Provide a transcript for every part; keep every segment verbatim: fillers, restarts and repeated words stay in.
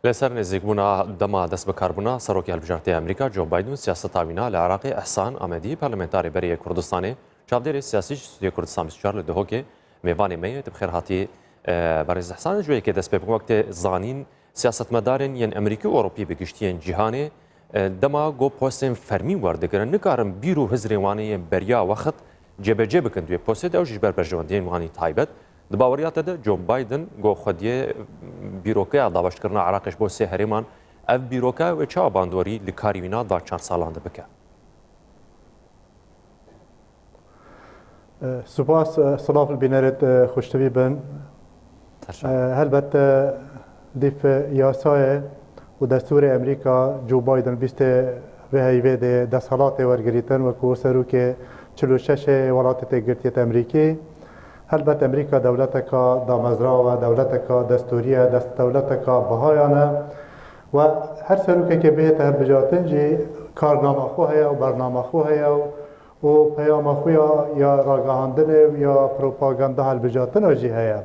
Li ser nêzîkbûna dema destbikarbûna Serokê Hilbijartê Amerîka Joe Biden û siyaseta wîna li Iraqê Ehsan Amedî, parlamentarê berê yê Kurdistanê, çavdêrê siyasî ji Stûdyoya Kurdistan bîst û çar li Duhokê mêvanê me ye. Tu bi xêr hatî, e, berêz Ehsan. Ji wê yekê dest pê bikin. Wek tê zanîn, siyasetmedarên yên Amerîkî û Ewropî bi giştî yên cîhanê, e, dema ku postên fermî werdigirin, nikarin bîr û hizrên wan ê yên beriya wext cêbecê bikin di wê postê de, ew jî ji ber berjewendiyên wan ê taybet. Di baweriya te de Joe Biden ku xwediyê bîrokeya dabeşkirina Iraqê ji bo sê herêman, ev bîroke wê çawa bandorî li karî wîna di van çar salan de bike? Spas, silav li bînerêt, xweştivî bin. Terşa. Helbet, dîf yasayê û destûrê Amerîka Joe Biden bîstê vê heyvê de desthilatê wergirîtin wekû serokê çil û şeş ê Welatê Yekgirtiyê Amerîkî. Helbet Amerîka dewleteka damezraw e, dewleteka destûrî ye, dest-, dewleteka bihayan e. Û her serokekê bihête hilbijartin jî karnama xwe heye û bernama xwe heye û û peyama xwe ya, ya ragihandinê û ya propaganda hilbijartina jî heye.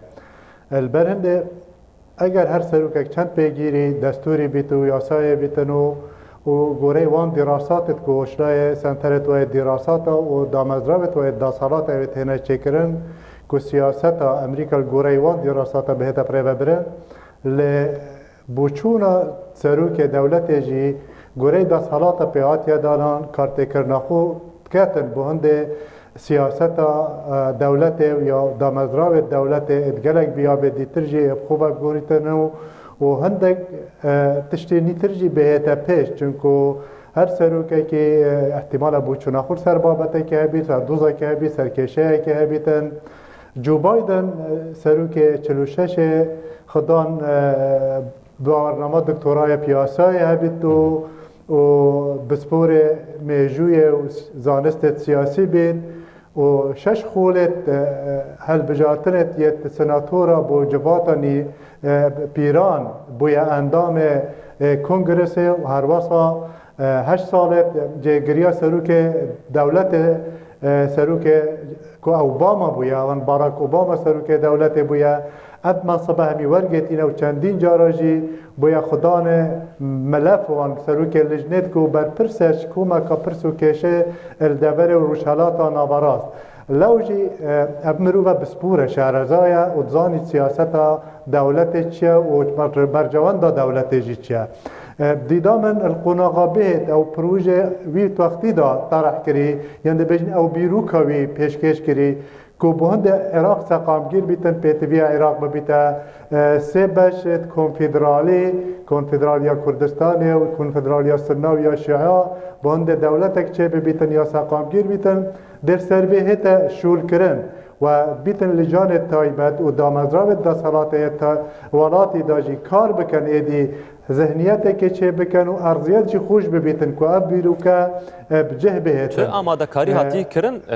Li ber hindê eger her serokek çend pêgîrî destûrî bît û yasayê bîtin û, û goreyê wan dîrasatê ku hoşlayê senterê wayê dîrasata û damezravê wayê desthilatê wê têne çêkirin ku siyaseta Amerîka li goreyê wan dîrasata bihête birêvebirin, lê Boçûna serokê dewletê jî goreyê desthilata pê hatiye danan, kartêkirina xwe diketin bo hindê siyaseta, e, dewletê û ya damezravê dewletê êd gelek biyabê dîtir jî ê bi xwe ve gorîtin û, û hindek, e, tiştê nîtir jî bihête pêş. Çunku her serokekî, e, ihtimala boçûna xwe ser babetekê hebît, ser dozekê hebît, ser kêşeyekê hebîtin. Joe Biden, e, serokê çil û şeş ê xidan, e, bawernama doktoraya piyasayê hebît û, û bisporê mêjûyê û zanistê siyasî bît û şeş xolêt, e, helbijartinêt yê senatora bo civata nî, e, pîran bûye endamê, e, kongresê û herwesa, e, heşt salêt cêgiriya serokê dewletê, e, serokê ku Obama bûye, yan Barack Obama serokê dewletê bûye, ev mensibe hemî wergêtîne û çendîn cara jî bûye xudanê milef wan serokê lijnêt ku berpirs e ji komeka pirs û kêşê li deverê û Rojhelata Naverast. Lew jî, e, ev mirove bispor e, şareza ye û dizanî siyaseta dewletê çi ye û ber-, bercewenda dewletê jî çi ye. E, dîda min li qonaxa bihêt ew proje wî wextî de tereh kirî, yan dibêjin ew bîroka wî pêşkêş kirî, ku bi hindê Iraq seqamgîr bîtin, pêtiviya Iraq bibîte, e, sê beş êd konfederalî, Konfederaliya Kurdistanê û Konfederaliya Sunna û ya Şia, bi hindê dewletek çê bibîtin ya seqamgîr bîtin, dê ser vê hête şûlkirin we bîtin licanê taybet û damezravê desthilatê yê te-, welatî de jî kar bikin, êdî zihniyetekê çê bikin û erziyet jî xweş bibîtin ku ev bîroke, e, bi cih bihêtin. Çi amadekarî, e, hatî kirin, e,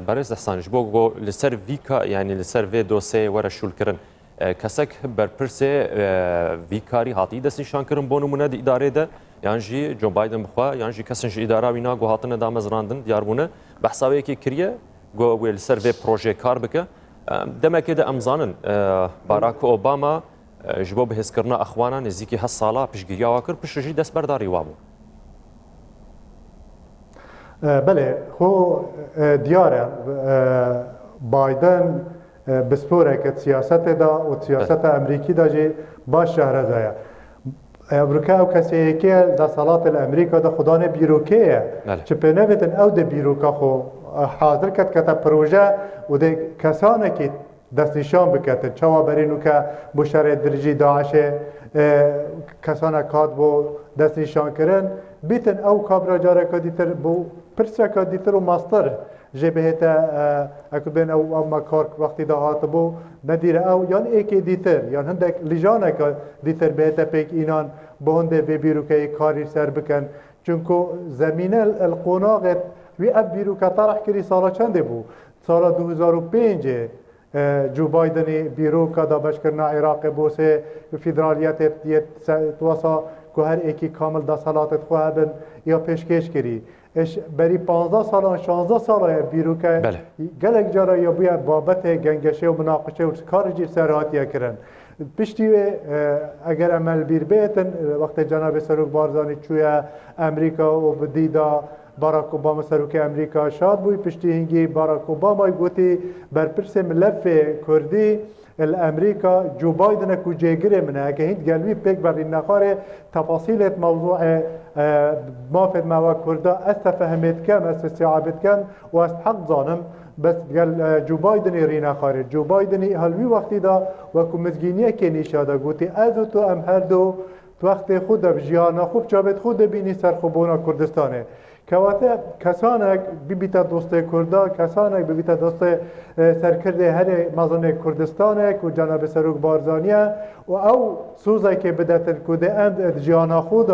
berêz Ehsan, ji bo ku li ser vî ka-, yanî li ser vê dosyeyê were şûlkirin, e, kesek berpirsê, e, vî karî hatî destnîşankirin, bo nimûne di îdarê de, yan jî Joe Biden bi xwe, yan jî kesên ji îdara wîna ku hatine damezrandin, diyar bûne, behsa wê yekê kiriye, ku wê li ser vê projeyê kar bike? E, demekê de em zanin, e, Barack Obama, e, ji bo bihêzkirina exwana nêzîkî heft sala piştgiriya wa kir, piştre jî destberdarî wa bû. E, belê, xwe, e, diyar e, e, Biden, e, bisporeke siyasetê de û siyaseta Amerîkî de jî baş şahreza ye. Evroke ew kesê yekê ye, desthilatê li Amerîka de xudanê bîrokê ye. Belê. Çi pê nevêtin ew dê bîroka xwe, e, hazir ket, kete proje û dê kesanekî destnîşan biketin. Çawa berî nûke bo şerê dijî DAIŞê, e, kesanek hat bo destnîşankirin, bîtin ew kabra careke dîtir bo pirseke dîtir û mestir jê bihête, e, eku bên ew, ew me kar wextî de hatibû, nedîre ew yan êkê dîtir, yan hindek lijaneke dîtir bihête pêk înan, bo hindê vê bîrokeyê karî ser bikin. Çunku zemîne el qonaxê wî ev bîroke tereh kirî sala çendê bû? Sala du hezar û pêncê. E, Joe Bidenî bîroka dabeşkirina Iraqê bo sê federaliyetê yê se-, wesa ku her êkî kamil desthilatê xwe hebin ya pêşkêş kirî. Eş berî panzdeh salan, şanzdeh sala ye bîroke. Belê. Gelek cara ya bûye babetê gengeşê û minaqişê û kar jî ser hatiye kirin. Piştî wê, e, eger em li bîr bêtin, e, wextê Cenabê Serok Barzanî çûye Amerîka û bi dîda Barack Obama, Serokê Amerîka, şad bûy. Piştî hingî Barack Obamayê gotî, berpirsê milefê Kurdî li Amerîka Joe Biden e ku cêgirê min e. Eke hîn gel wî pêk berî nexarê tefasîlêt mewzûê, e, mafêt me we Kurda ez tefehimê dikem, ez istiabê dikem û ez bi heq dizanim. Bes gel, e, Joe Bidenî rîne xarê. Joe Bidenî hal wî wextî de wekû mizgîniyekê nîşa de gotî, ez û tu em her du wextê xwe de bi jiyana xwe bi çavêt xwe de bînî ser xwebûna Kurdistanê. Kewate kesanek bibîte dostê Kurda, kesanek bibîte dostê, e, serkirdê herê mezinê Kurdistanê ku Cenabê Serok Barzanî ye û ew sozekê bidetin ku dê em di jiyana xwe de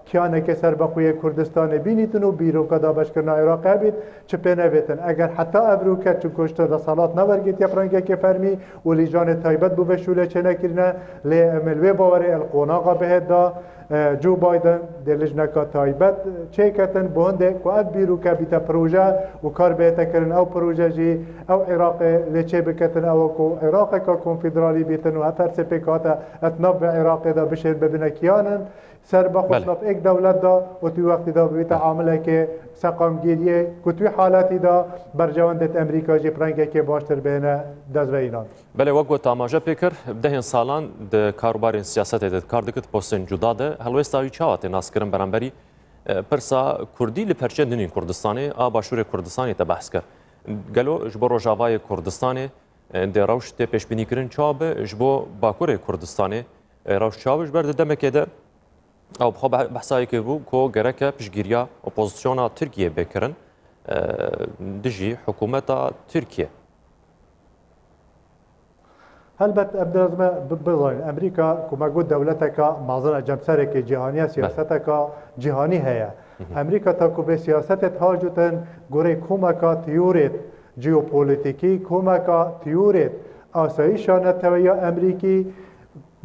kiyaneke serbixwe yê Kurdistanê bînîtin û bîroka dabeşkirina Iraqê hebît, çi pê nebêtin. Eger heta ev rûke, çunku ji te deselat newergirtiye bi rengekê fermî û lîjanê taybet bo vê şûlê çênekirine, lê em li wê bawerê el qonaxa bihêt da, e, Joe Biden dê lijneka taybet çêketin, bo hindê ku ev bîroke bîte proje û kar bihête kirin, ew proje jî ew Iraqê lê çêbiketin, ew ku Iraqeka konfederalî bîtin û ev her sê pêkhate et nav bi Iraqê de bişên bibine kiyanin. Serbixwe Belê. Nav êk dewlet de û tu wextî de bibîte Belê. Amilekê seqamgiriyê ku tu haletî de berjewendêt Amerîka jî bi rengekê baştir bêne dest ve înan. Belê, wek we tamaşe pê kir, dehên salan di karûbarên siyasetê de kar dikit, postên cuda de helwêsta wî çawa tê naskirin beramberî, e, pirsa Kurdî li perçên din yên Kurdistanê, a Başûrê Kurdistanê te behs kir. Gelo ji bo Rojavayê Kurdistanê, e, dê rewş tê pêşbînîkirin çawa be, ji bo Bakurê Kurdistanê, e, rewş çawa be? Ji ber di demekê de Ew bi xwe beh-, behsa yekê bû ku gereke piştgiriya opozisyona Tirkiyê bê kirin, e, dijî hikûmeta Tirkiye. Helbet em dilezme bi-, bizanin, Amerîka ku me got dewleteka mezin e, cemserekê cîhanî ye, Belê. Siyaseteka cîhanî heye. Hı hı. Amerîka ta ku vê siyasetê dihacutin, gorey komeka tîyorêt jeopolîtîkî, komeka tîyorêt asayîşa neteweyî ya Amerîkî,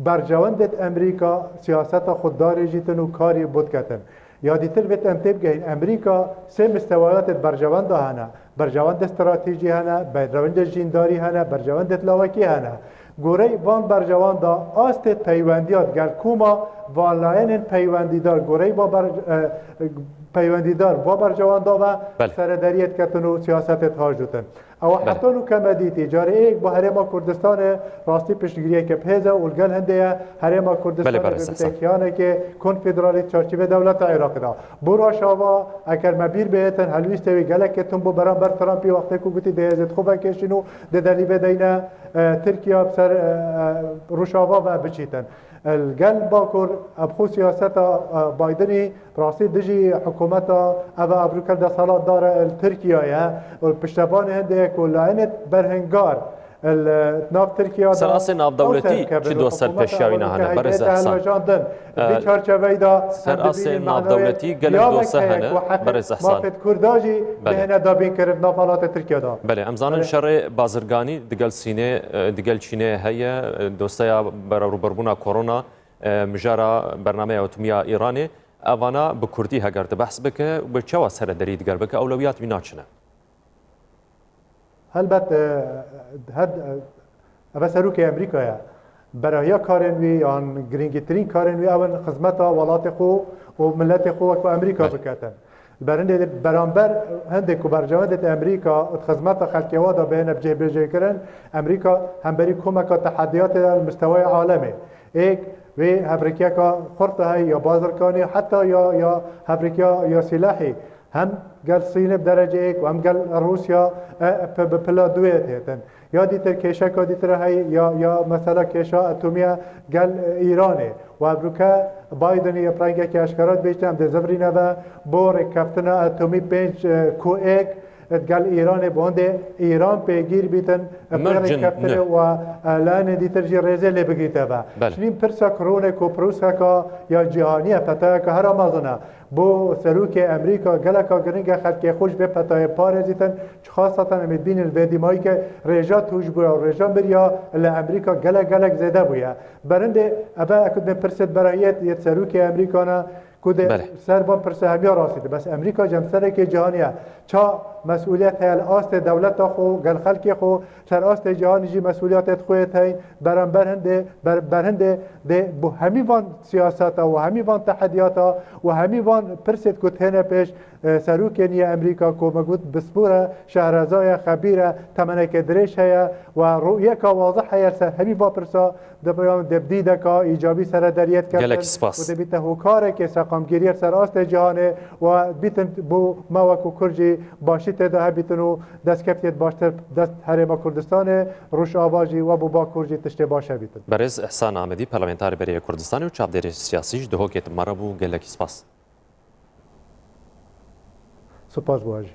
Berjewendêt Amerîka siyaseta xwe darêjîtin û karî bo diketin. Ya dîtir vêt em têbigehîn, Amerîka sê mistewayatêt berjewenda hene. Berjewendê stratejî hene, berjewendê jîndarî hene, berjewendêt lawekî hene. Gorey van berjewenda astêt peywendiya digel koma van layenên peywendîdar gorey va ber-, e, peywendîdar va berjewenda ve Belê. Serederiyê diketin û siyasetêt hajutin. Ew Belê. Heta nûke me dîtî. Carê êk bi Herêma Kurdistanê rastî piştgiriyeke bihêz e û li gel hindê ye Herêma Kurdistanê Belê, berêz Ehsan. Bibite kiyanekê konfederalî çarçîvê dewleta Iraqê de. Bo Rojava, eger me bîr bihêtin, helwîstê wî gelekê tund bû beramber Trumpî wextê ku gotî dê ez ê xwe vekêşîn û dê delî vedeyne, e, Tirkiye bi ser, e, e, Rojava ve biçîtin. Li gel Bakur, ev xwe siyaseta, e, Bidenî rastî dijî hikûmeta ev e, ev rûke desthilatdar e li Tirkiye ye û piştevanê hindê ye ku layinê berhingar li nav Tirkiye de Ser asê navdewletî ew serkevin çi û dostser hikûmeta pêşiya wî ew ne rûke hene, berêz heyvê Ehsan? Hilwejandin. Di vî Ee, çarçeveyî de ser em asê dibînin navdewletî manewê gelek doste piyavek heye hene, ku heqê berêz Ehsan. Mafêt Kurda jî Belê. Bihêne dabînkirin nav halatê Tirkiye de. Belê, em zanin Belê. Şerê bazirganî digel Sînê, e, digel Çînê heye, e, dosteya berarûberbûna korona, e, mijara bernameya atomiya Îranê, evana bi kurdî heger tu behs bike, bi çawa serederî diger bike, ewlewiyat wî na çi ne? Helbet, e, her, e, eve serokê Amerîka ye. Berahiya karên wî yan girîngîtirîn karên wî ew in xizmeta welatê xwe û miletê xwe wek Amerîka Belê. Biketin. Berindê de beramber hindê ku berjewendê di Amerîka û di xizmeta xelkê wa de bêne cihbêjêkirin, Amerîka hemberî komeka tehediyatê de li mistewaya alemê. Êk wê hevrekiyeka xurt heye ya bazirkanî, heta ya, ya hevrekiya ya sîlehî. Hem gel Sînê bi dereceyek û hem gel Rûsya, e, pe-, bi pila duê têtin. Ya dîtir kêşeka dîtir heye, ya, ya mesela kêşa atomiya gel, e, Îranê. Û evroke Bidenî yê prengekî eşkera dibêjte, em dê zivirîne ve bo rêkeftina atomî pênc, e, ku êk, e, gel Îranê, bo hindê Îran pêgîr bîtin, e, bi Mercin rêkeftinê ne. Û, e, layenên dîtir jî rêzê lê bigirîte ve. Belê. Şinîn pirsa kironê ku pirseka ya cîhanî ye, petayeke hera mezin e. Bo serokê Amerîka geleka giring e xelkê xwe ji vê petayê parêzîtin, xaseten em ê bînin vê dîmayî ke rêja tûj bûye û rêja miriya li Amerîka gelek gelek zêde bûye. Berindê eve ekudmê pirsêt berayiyet yê serokê Amerîka ne Ku dê Belê. ser van pirsa hemiya rastî de. Bes Amerîka cem serekê cihaniye. Ça mesûliyet heye li astê dewleta xwe, gel xelkê xwe, ser astê cihanî jî mesûliyetê xwe yê teyn. Beramber hindê, ber, ber hindê dê bu hemî van siyaseta û hemî van tehediyata û hemî van pirsêt ku têne pêş, e, serokê niye Amerîka ku me got bispûre, şehrezaya xebîre, temeneke dirêj heye û rûyeka wazih heye ser hemî va pirsa. Dê peyam dê bi dîdeka îcabî sere deriyet ketin Gelek spas. û dê bîte hokarekê seqamgiriyê ser astê cihanê û bîtin bo me wekû Kurd jî başî tê de hebîtin û destkeftiyêt baştir dest Herêma Kurdistanê, Rojava jî we bo Bakur jî tiştê baş hebîtin. Berêz Ihsan Amedî, parlamentarê berê yê Kurdistanê û çavdêrê siyasî ji Duhokê di me re bû. Gelekî spas. Spas bo we jî.